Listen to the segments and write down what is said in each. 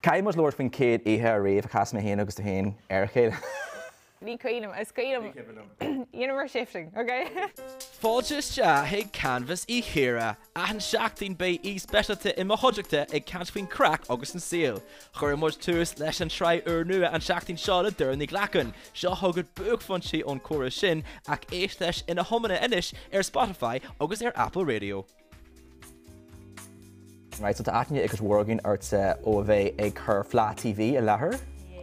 Caithfidh muid labhairt faoin chéad oíche ariamh a chas mé féin agus tú féin ar a chéile. Ní cuimhin liom, is cuimhin liom, you know we're shifting, ok? Fáilte isteach chuig Canbhás Uí Chearra. Achan seachtain beidh aoi speisialta i mo chuideachta ag caint faoin craic agus an saol. Chuir muid tús leis an tsraith úrnua an tseachtain seo le Doireann Ní Ghlacáin. Seo chugat buaicphointí ón chomhrá sin ach éist leis ina iomláine anois ar Spotify agus ar Apple Radio. Right, so tá aithne ag cuid mhór againn ortsa ó a bheith ag cur Fleadh TV i láthair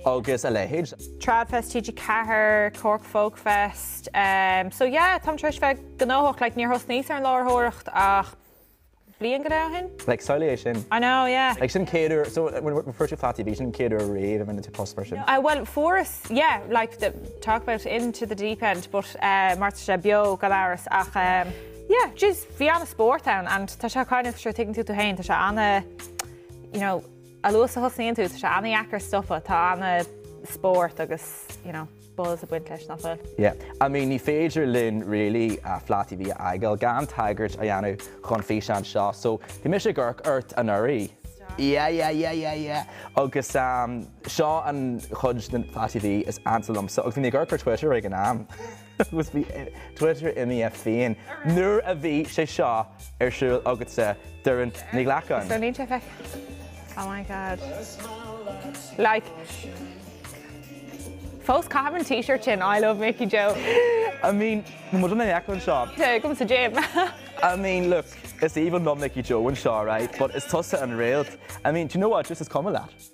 agus a leithéid. Tradfest, TG4, Cork Folk Fest, um, so yeah, táim tar éis bheith gnóthach, like níor thosnaíos ar an láithreoireacht ach bliain go leith ó shin. Like, samhlaigh é sin. I know, yeah. Like, sin chéad uair, so when fuair tú Fleadh TV, sin chéad uair riamh a rinne tú post mar sin. Uh, well, fuaireas, yeah, like, the, talk about into the deep end, but uh, mar tá sé beo gan amhras ach um, Yeah, jeez, bhí ana-spórt ann and tá sé kind of, sure tuigeann tú tú féin, tá sé ana, you know, a luaithe a thosnaíonn tú, tá sé ana-dheacair stopadh, tá ana-spórt agus, you know, buzz ag baint leis, nach bhfuil? Yeah, I mean ní féidir linn really Fleadh TV a fhágáil gan tagairt a dhéanamh chun físeán seo, so bhí mise ag amharc ort anuraidh. Yeah, yeah, yeah, yeah, yeah. Agus um, seo an chuid den Fleadh TV is ansa liomsa agus bhí mé ag amharc ar Twitter ag an am. Agus bhí Twitter imithe féin nuair a bhí sé seo ar siúl agatsa, Doireann Ní Ghlacáin. So níl sé feic. Oh my God. Like, fós caithim an t-shirt sin, I love Mickey Joe. I mean, muid in éineacht anseo. Tá agam sa gym. I mean, look, is aoibhinn liom Mickey Joe anseo, right? But is tusa an réalt. I mean, do you know what? Just is cuma leat.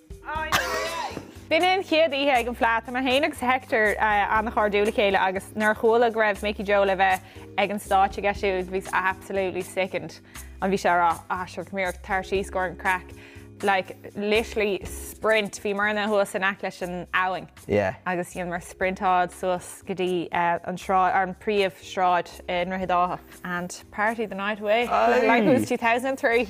B'in é an chéad oíche ag an Fleadh. Tá mé féin agus Hector an-chairdiúil le chéile agus nuair a chuala go raibh Mickey Joe le bheith ag an stáitse aige siúd, bhíos absolutely sickened. And bhí sé ag rá, ah sure, come here, tar síos i gcomhair an craic. Like, literally sprint, bhíomarna thuas in aice leis an abhainn. Yeah. Agus dheineamar sprintáil suas go dtí an sráid, an príomhshráid i nDroichead Átha. And party the night away like it was 2003.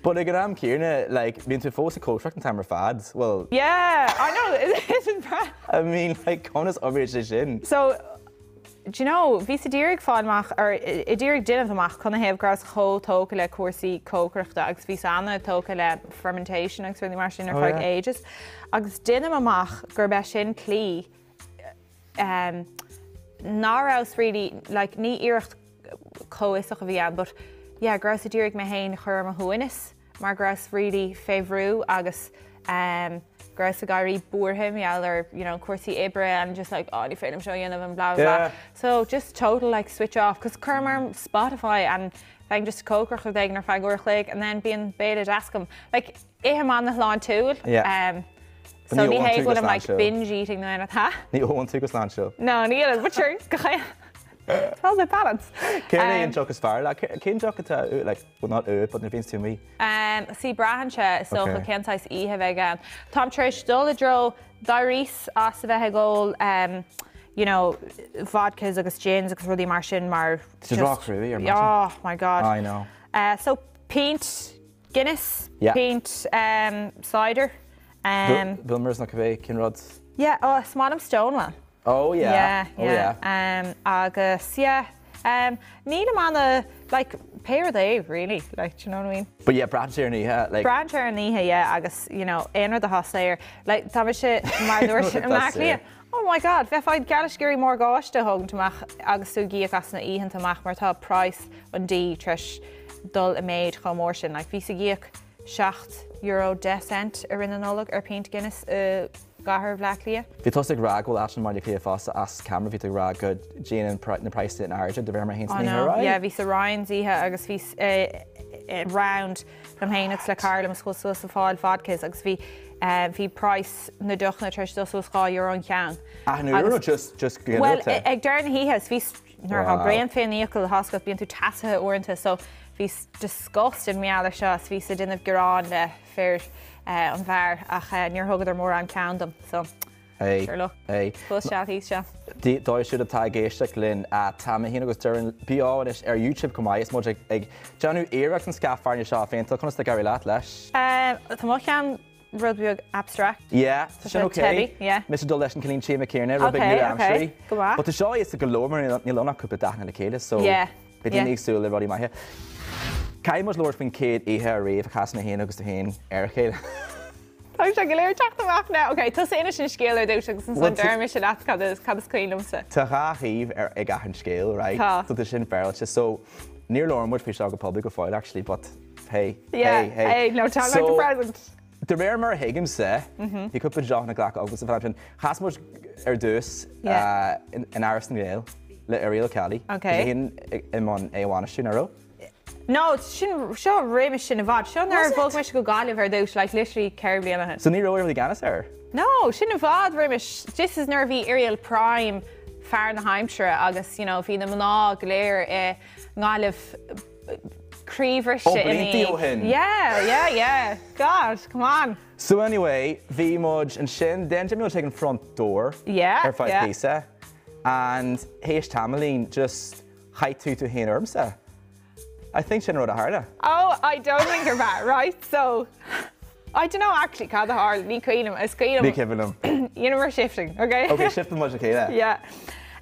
But ag an am céanna, like, bíonn tú fós ag cóisireacht an t-am ar fad, well. Yeah, I know, isn't breá? I mean, like, conas oibríonn sé sin? So, do you know, bhíos ag iarraidh fáil amach, or ag iarraidh déanamh amach canathaobh go rabhas chomh tógtha le cúrsaí cócaireachta agus bhíos an-tógtha le fermentation agus rudaí mar sin ar feadh ages. Agus deinim amach gurb é sin tslí ná rabhas really, like, ní iarracht comhfhiosach a bhí ann but yeah go rabhas ag iarraidh mé féin a chur ar mo shuaimhneas mar go rabhas really fé bhrú agus um, go rabhas ag éirí buartha mar gheall ar you know, cúrsaí oibre and just like oh ní féidir liom seo a dhéanamh and blah blah blah. Yeah. So just total like switch off cos cuirim orm Spotify and bheinn just ag cócaireacht rud éigin ar feadh uair a chloig and then bíonn béile deas agam. Like Ithim an-shláintiúil. Yeah. So ní hé go bhfuilim like binge eating nó aon rud, ha? Ní ólann tú go sláintiúil. No, níl, but sure, go It's all about balance. Céard é an deoch is fearr leat? Cén deoch atá uait, like, well not uait, but nuair a bhíonns tú amuigh? See, braitheann sé, is dócha, cén saghas oíche a bheidh ann. Táim tar éis dul i dtreo, d'éiríos as a bheith ag ól, you know, vodkas agus gins agus rudaí mar sin mar just. Tá sé róchruaidh ar maidin. Oh my God. I know. So, pint Guinness, Yeah. pint cider. Bulmers nó cibé cén rud. Yeah, oh, is maith liom Stonewell. Oh yeah. Yeah, Oh yeah. yeah. Um, agus yeah, um, nílim ana, like, pé rud é, really, like, do you know what I mean? But yeah, braitheann sé ar an oíche, like. Braitheann sé ar an oíche, yeah, agus, you know, aon rud atá saor. Like, tá mise, mar a dúirt Aon rud atá Mac Lia, saor. Oh my God, bheifeá geall leis ag iarraidh morgáiste a thógaint amach agus tú ag íoc as na oícheanta amach mar tá praghas an dí tar éis dul i méid chomh mór sin. Like, bhíos ag íoc €7 10 cent i rith na Nollag ar pint Guinness i gcathair Bhleá Cliath. Bhí tusa ag rá go bhfuil áit i mBaile Átha Cliath fosta as camera, bhí tú ag rá go dtéann na praghsanna in airde de réir mar a théann I san oíche know, ar aghaidh. yeah, bhíos i Ryan's oíche agus bhíos i round liom féin agus le cara liom is chuas suas ag fáil vodkas agus bhí bhí praghas na deochanna tar éis dul suas €2 an ceann. Achan uair nó just just go Bhuel, ginearálta? ag deireadh na hoíche is bhíos nuair atá Wow. braon fén fhiacail atá agat bíonn tú teasaithe uaireanta so bhíos disgusted mar gheall ar seo is bhíos ag déanamh gearáin le fir an bheáir ach níor thugadar mórán ceann dom so Hey, sure look. hey. Thuas seal thíos seal. Dóibh siúd atá ag éisteacht linn, tá mé féin agus Doireann beo anois ar YouTube chomh maith is muid ag déanamh iarracht an scath fearthainne seo a phéinteáil. Conas tá ag éirí leat leis? Tá mo cheann rud beag abstract. Yeah, tá Tá sin sé ok. teibí, yeah. Mise ag dul leis an cineál téama céanna, rud beag Ok, ok, nua-aimseartha. go maith. But tá seo éasca go leor mar níl ann ach cúpla dathanna le chéile so Yeah, beidh daoine yeah. ag súil le rudaí maithe. Caithfidh muid labhairt faoin chéad oíche ariamh a chas mé féin agus tú féin ar a chéile. Caithfidh sé go léir teacht amach now. Ok, tusa inis an scéal ar dtús agus ansan déarfaidh mise leat cad is cad is cuimhin liomsa. Tá dhá thaobh ar ag achan scéal, right? Tá. So tá sin féaráilte. So níor labhair muid faoi seo go poiblí go fóill actually but hey, Yeah, hey, hey. hey, no time like the So present. de réir mar a thuigimse, bhí cúpla deochanna glactha agamsa fán am sin. Chas muid ar dtús Yeah. in in Áras na nGael le Irial Ó Ceallaigh. Ok. Bhí sé féin i mbun é a bhainistiú, nach raibh? No, sin, seo roimis sin i bhfad. Seo nuair a bhog mise go Gaillimh ar dtús, like literally 4 bliana ó shin. So ní raibh Irial i gceannas air? No, sin i bhfad roimis. This is nuair a bhí Irial prime fear na haimsire agus, you know, bhí na mná go léir i nGaillimh croíbhriste Oh, ina bliantaí ó shin. Yeah, yeah, yeah. God, come on. So anyway, bhí muid ansin, then d'imigh muid chuig an front door Yeah, ar feadh yeah. píosa and théis tamaillín just Chaith tú tú féin ormsa. I think sin an rud a tharla. Oh, I don't think you're bad, right? So, I don't know actually cad a tharla, ní cuimhin liom, is cuimhin liom. Ní cuimhin liom. You know we're shifting, okay? Okay, shifting muid le chéile. Yeah.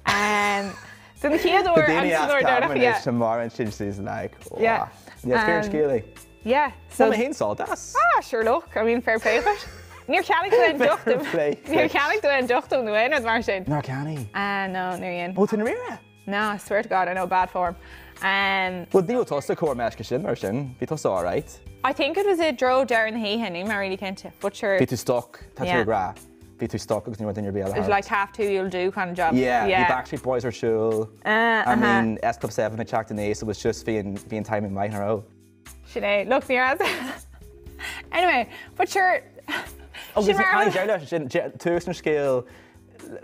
Um, so na chéad uair Tá daoine agus as an uair Cameron deireanach, yeah. anois, tá mar ansin she's like, Yeah. yeah. Yeah, is fíor an scéal é. Yeah, so. Bhain mé féin sult as. Ah, sure look, I mean fair play duit. Níor cheannaigh tú aon deoch dom. Fair play Níor cheannaigh tú aon deoch dom nó aon rud mar sin. Nár cheannaigh? Ah, no, níor dhein. Ó, tú i ndáiríre? No, I swear to God, I know bad form. Um, Bhuel, ní raibh tusa chomh meisce sin mar sin, bhí tusa alright. I think it was i dtreo deireadh na hoíche, níl mé really cinnte, but sure. Bhí tú stuck, tá tú Yeah. ag rá. Bhí tú stuck agus ní raibh duine ar bith eile It was thart. like half two you'll do kind of job. Yeah, bhí Yeah. Backstreet Boys ar siúl. Uh, I uh-huh. mean, S Club 7 ag teacht aníos, it was just bhí an, bhí an timing maith, nach raibh? Sin é, look, ní raibh. Anyway, but sure. Agus Sin mar tháinig deireadh leis, sin tús an scéil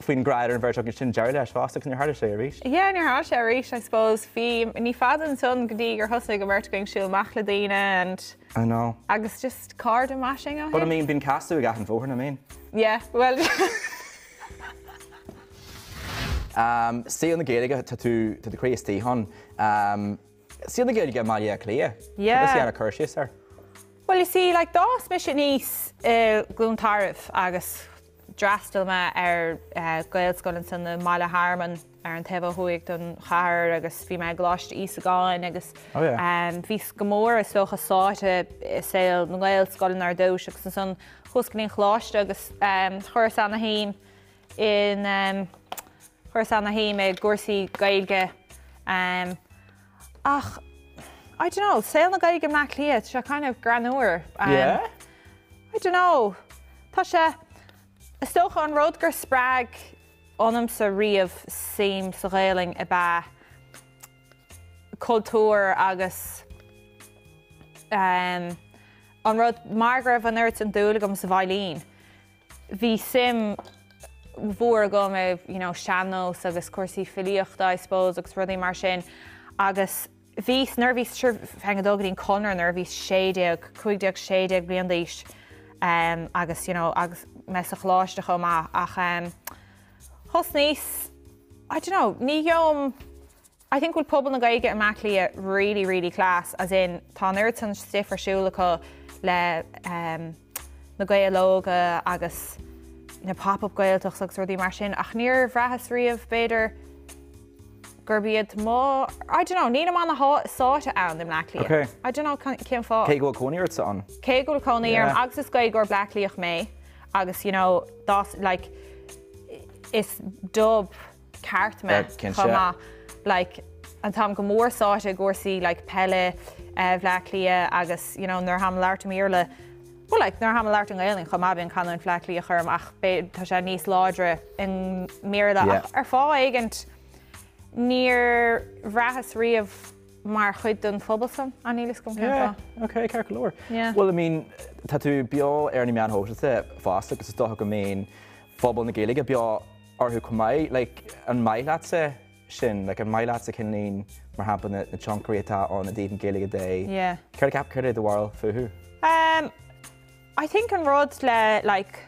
faoin ghrá idir an bheirt againn, sin deireadh leis fosta agus níor tharla sé arís. Yeah, níor tharla sé arís, I suppose. Bhí, ní fada ansan go dtí gur thosaigh an bheirt againn siúl amach le daoine and. I know. Agus just cairde maith sinn ó But I shin. mean, bíonn casadh ag achan bhóthar, I mean. Yeah, well. Saol na Gaeilge, tá tú, tá do chroí istigh ann. Saol na Gaeilge i mBaile Átha Cliath. Yeah. Cad is dhéanamh cur síos air? Well you see, like d'fhás mise aníos i gCluain Tarbh agus d'fhreastail mé ar Gaelscoil ansan i mBaile Hearmann ar an taobh ó thuaidh den chathair agus bhí mé i gColáiste Íosagáin agus Oh yeah. bhíos go mór is dócha sáite i saol na nGaelscoileanna ar dtús agus ansan chuas go dtí an choláiste agus chuireas ana-shuim in chuireas ana-shuim i gcúrsaí Gaeilge ach I don't know, saol na Gaeilge i mBleá Cliath, tá sé kind of greannmhar. Yeah? I don't know. Tá sé, is dócha an rud gur spreag ionamsa riamh suim sa Ghaelainn ab ea cultúr agus an rud, mar go raibh an oiread sin dúil agam sa veidhlín, Bhí suim mhór agam i you know sean-nós agus cúrsaí filíochta I suppose agus rudaí mar sin agus bhíos, nuair a bhíos, sure bheinn ag dul go dtí an Conradh nuair a bhíos 16, 15, 16 bliain d'aois agus you know agus mé sa choláiste chomh maith ach thosnaíos, I don't know, ní gheobhaim, I think go bhfuil pobal na Gaeilge i mBleá Cliath really really class as in tá an oiread san stuif ar siúl acu le na Gaeil Óga agus na Pop Up Gaeltachts agus rudaí mar sin ach níor bhraitheas riamh b'fhéidir gurb iad mo I don't know nílim ana-sháite ann i mBleá Cliath. Okay. I don't know cén fáth. Cé go bhfuil cónaí ortsa ann? Cé go bhfuil cónaí orm Yeah. agus is Gaeilgeoir Bleá Cliathach mé agus you know that's like is dub ceart mé chomh maith like and táim go mór sáite i gcúrsaí like peile Bhleá Cliath agus you know nuair atáim ag labhairt i mBéarla well like nuair atáim ag labhairt i nGaelainn chomh maith bíonn canúint Bhleá Cliath orm ach tá sé níos láidre i mBéarla ach ar fáth éigint níor bhraitheas riamh mar chuid den phobal san and níl fhios agam cén Yeah, fáth. ok, ceart go leor. Yeah. Well, I mean, tá tú beo ar na meáin shóisialta fosta agus is dócha go mbíonn phobal na Gaeilge beo orthu chomh maith. Like, an maith leatsa sin? Like, an maith leatsa cineáilín, mar shampla, na, na tionchairí atá ann i dtaobh na Gaeilge de? Yeah. Céard a cheap, céard é do bharúil fúthu? Um, I think an rud le, like,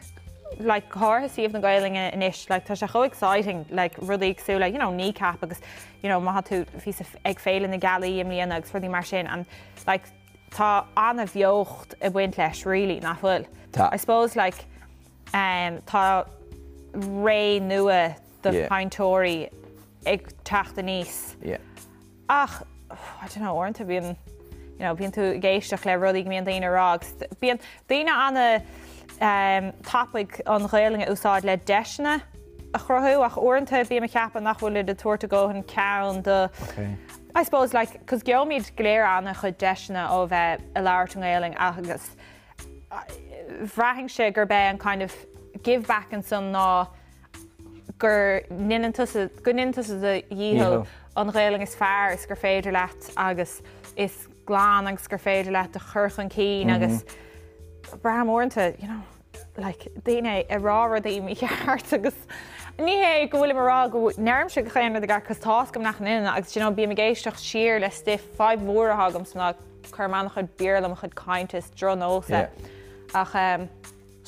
like, go háirithe suíomh na Gaelainne anois, like, tá sé chomh exciting, like, rudaí cosúil le, you know, Kneecap agus, you know, má tá tú, bhíos ag Féile na Gealaí i mbliana agus rudaí mar sin and, like, tá an-bheocht ag baint leis, really, nach bhfuil? Tá. I suppose, like, Tá ré nua de chainteoirí ag teacht aníos ach I don't know, uaireanta bíonn, you know, bíonn tú ag éisteacht le rudaí go mbíonn daoine ag rá agus bíonn daoine ana. tapaidh an Ghaelainn a úsáid le deiseanna a chruthú ach uaireanta bím ag ceapadh nach bhfuilid ag tabhairt a dhóthain ceann do I suppose like 'cause gheobhaimid go léir an-chuid deiseanna ó bheith ag labhairt i nGaelainn agus bhraithfinnse gurb é an kind of give back ansan ná gur ndeineann tusa, go ndeineann tusa do dhícheall an Ghaelainn is fearr is gur féidir leat agus is glan agus gur féidir leat a chur chun cinn agus braithim uaireanta, you know, like daoine ag rá rudaí mícheart agus ní hé go bhfuilim ag rá go ndeirimse gach aon rud i gceart cos tá's agam nach ndeineann agus you know bím ag éisteacht siar le stuif fadhb mhór atá agamsa ná cuirim an-chuid Béarla i mo chuid cainte is drochnós é ach um,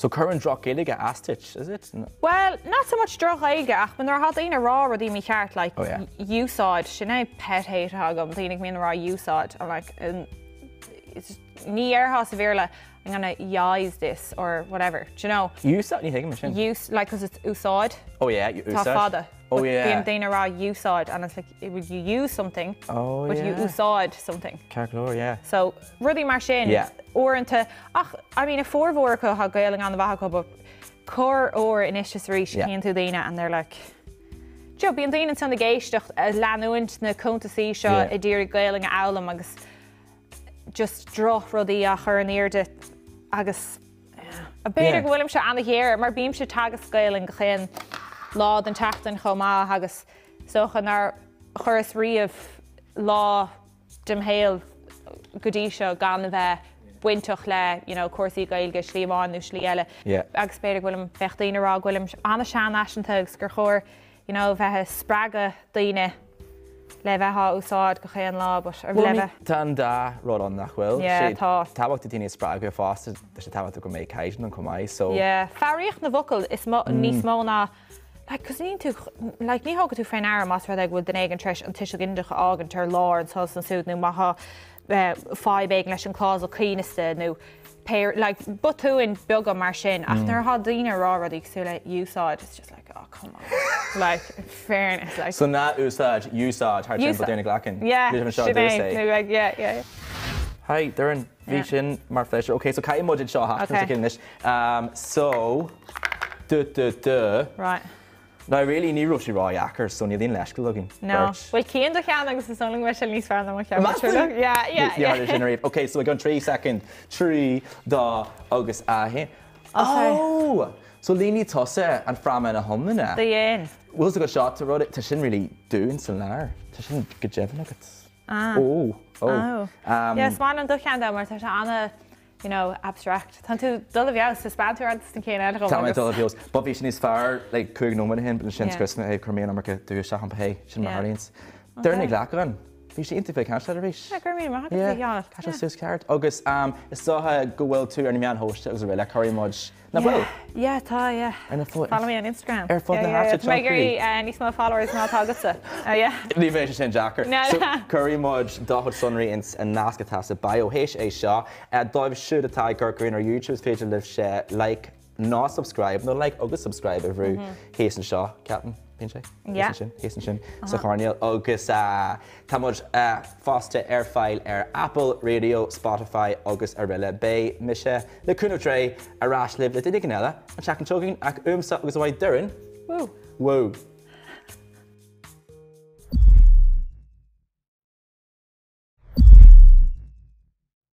So cuireann droch-Ghaeilge as duit, is it? Well, not so much droch-Ghaeilge ach nuair atá daoine ag rá rudaí mícheart like Oh yeah. úsáid, sin é pet hate atá agam, daoine go mbíonn ag rá úsáid, I'm like, ní déarfá sa Bhéarla I'm gonna use this or whatever, do you know? Úsáid? Ní thuigim sin. Use, like 'cause it's úsáid. Oh yeah, you Tá úsáid. fada. Oh But yeah. Bíonn daoine ag rá úsáid and it's like, would you use something, Oh but you yeah. úsáid something. Ceart go leor, yeah. So, rudaí mar sin, Yeah. uaireanta, ach, I mean, a formhór acu, tá Gaelainn an-mhaith acu, but corruair anois is arís, Yeah. chíonn tú daoine and they're like, do you know, bíonn daoine ansan ag éisteacht, ag leanúint na cuntasaí seo Yeah. ag iarraidh Gaelainn a fhoghlaim agus just drochrudaí á chur in airde agus b'fhéidir Yeah. go bhfuilimse an-ghéar mar bímse ag teagasc Gaelainn gach aon lá den tseachtain chomh maith agus is dócha nár chuireas riamh lá dem shaol go dtí seo gan a bheith bainteach le you know cúrsaí Gaeilge slí amháin nó slí eile. Yeah. Agus b'fhéidir go bhfuilim, bheadh daoine ag rá go bhfuilim an-seanfhaiseanta agus gur chóir you know bheith ag spreagadh daoine le bheith á úsáid gach aon lá but or le bheith. Tá an dá rud ann nach bhfuil? Yeah, tá. Tábhachtach daoine a spreagadh fosta, tá sé tábhachtach go mbeidh caighdeán ann chomh maith so. Yeah, foghraíocht na bhfocal is mó, níos mó ná Like, 'cause níonn tú, like, ní thógann tú fé ndeara más rud é go bhfuil duine éigin tar éis an tuiseal ginideach a fhágaint ar lár anso is ansúd nó má tá fadhb éigin leis an clásal coibhneasta nó pé, like, botúin beaga mar sin ach nuair atá daoine ag rá rudaí cosúil le úsáid, it's just like, oh, come on. Like, in fairness, like. So ná úsáid, úsáid thar timpeall Doireann Ní Ghlacáin. Yeah, sin é, nó like, yeah, yeah, yeah. Hi, Doireann. Bhí sin mar phléisiúr. Ok, so caithfidh muid iad seo a sheachaint Ok. a chéile anois. Um, so, du du du. Right. Now really ní raibh sé ródheacair, so níl aon leithscéal againn. No. Beirt. Bhuel cím do cheann agus is dóigh liom go mbeidh sé níos fearr ná mo cheann. Meas tú? Yeah, yeah, Ní yeah. tharla sin ariamh. Ok, so i gceann 3 soicind. 3, 2 agus 1. Ok. Oh! So línigh tusa an fráma ina hiomláine. Do dhein. Bhfuil 's agat seo, tá rud, tá sin really dubh san lár. Tá sin go deimhin agat. Ah. Ó, ó. Oh. Yeah, is maith liom do cheann though mar tá sé ana, you know, abstract. Tá tú dul i bhfeabhas, taispeáin tú ar an chéann eile dhom Tá mé agus. dul i bhfeabhas. But bhí sé níos fearr like 5 nóiméad ó shin, but ansin Yeah. scrios mé é, chuir mé an iomarca dubh isteach ann, but hey, sin mar Yeah. a tharlaíonns. Doireann Ní Ghlacáin, bhí sé iontach bheith ag caint leat arís. Yeah, go raibh míle maith agat, Yeah, a Sheáin. tá sé suas ceart. Agus um, is dócha go bhfuil tú ar na meáin shóisialta agus araile, cuirfidh muid Nach bhfuil? Yeah, tá, yeah. Ar na fo- Follow me on Instagram. Ar fud na háite, Tá mé ag teachtairí. iarraidh níos mó followers ná atá agatsa. Yeah. Ní bheidh sé sin deacair. No. So, cuirfidh muid do chuid sonraí ins an nasc atá sa bio théis é seo. Dóibh siúd atá ag amharc orainn ar YouTube is féidir libhse like nó subscribe nó like agus subscribe a bhrú thíos anseo, ceapaim. Bíonn sé? Yeah. Thíos ansin, thíos ansin sa choirnéal. Agus tá muid fosta ar fáil ar Apple Radio, Spotify agus araile. Beidh mise, le cúnamh Dé, ar ais libh le duine éigin eile an tseachtain seo chugainn ach uaimse agus ó Doireann. Woo. Woo.